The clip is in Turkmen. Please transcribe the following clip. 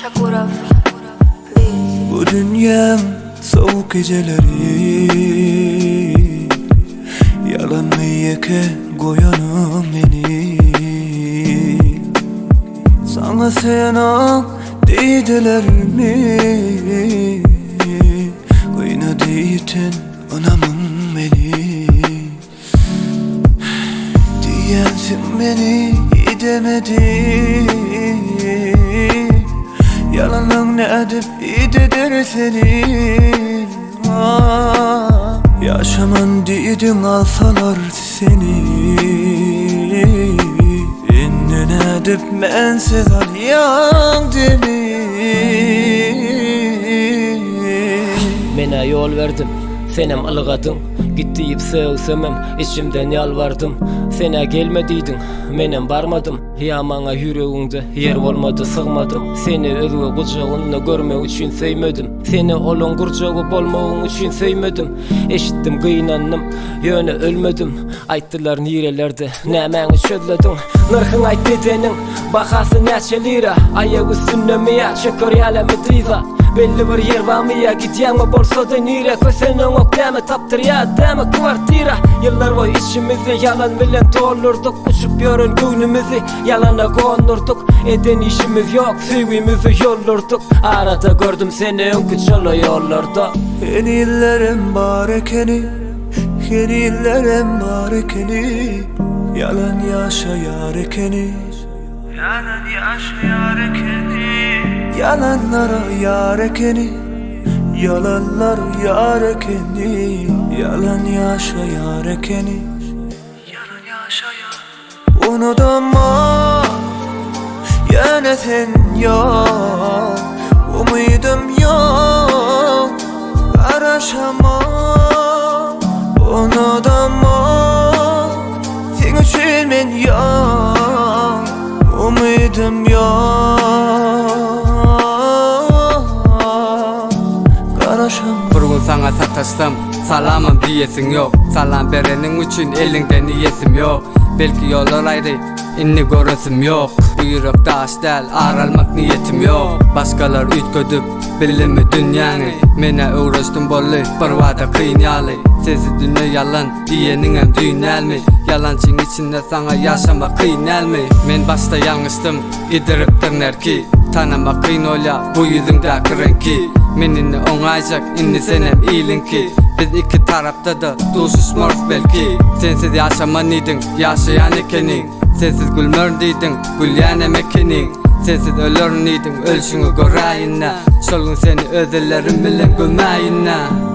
Shakurov please. Bu dünýäň sowuk geceleri Ýalanmy ýeke goýanyň meni Saňa söýenok diýdilermi Gynady ýiten ynamyň meni Diýensiň meni idemedi Ýalanyň nädip ideder seni Ýaşaman diýdiň alsalar seni Indi nädip mensiz alýaň demi Menä ýol berdim, senem ylgadyň Git diýip sögsemem, içimden ýalbardym Sen-ä gelme diýdiň, menem barmadym Ýa maňa ýüregiňde ýer bolmady, sygmadym Seni özge gujagynda görmek üçin söýmedim Seni olaň gurjagy bolmagyň üçin söýmedim Eşitdim, gynandym, ýöne ölmedim Aýtdylar nirelerde, nämäňi çözlediň Nyrhyň aýt bedeniň, bahasy näçe lira Aýak üstündemi ýa çöker ýalymy dyza Belli bir ýer barmy ýa gidýäňmi bolsa-da nirä Köseneňok dämi tapdyrýa dämi kwartira Ýyllar boýy içimizi ýalan bilen doldurdyk Uçup ýören göwnümizi ýalana gondurdyk Eden işimiz ýok söýgimizi ýoldurdyk Arada gördüm seni öňki çola ýollarda Henizlerem bar ekeni Henizlerem bar ekeni Ýalan ýaşaýar ekeni Ýalan ýaşaýar ekeni Ýalanlara ýar ekeni Ýalanlar ýar ekeni Ýalan ýaşaýar ekeni Ýalan ýaşaýar Unudamok Ýöne sen ýok Umydym ýok Garaşamok Unudamok Seň üçin men ýok Umydym ýok Garaşamok Bir gün saňa sataşsam, salamam diýesiň ýok Salam bereniň üçin eliňden iýesim ýok Belki ýollar aýry, indi göresim ýok Bu ýürek daş däl, ar almak niýetim ýok Başgalar üýtgedip, bildimi dünýäňi Men-ä öwreşdim boldy, birbada kyn ýaly Sensiz dünýe ýalan, diýeniňem düýn dälmi Ýalançyň içinde saňa ýaşamak kyn dälmi Men başda ýalňyşdym, gidiripdirin erki Tanamak kyn bolýa bu ýüzüňdäki reňki Men indi oňaýjak, indi senem iliňki Biz iki tarapda-da duşuşmarys belki Sensiz ýaşaman diýdiň, ýaşaýan ekeniň Sensiz gülmerin diýdiň, gülýänem ekeniň Sensiz ölerin diýdiň, ölşüňi göräýin-dä Şol gün seni öz ellerim bilen gömäýin-dä.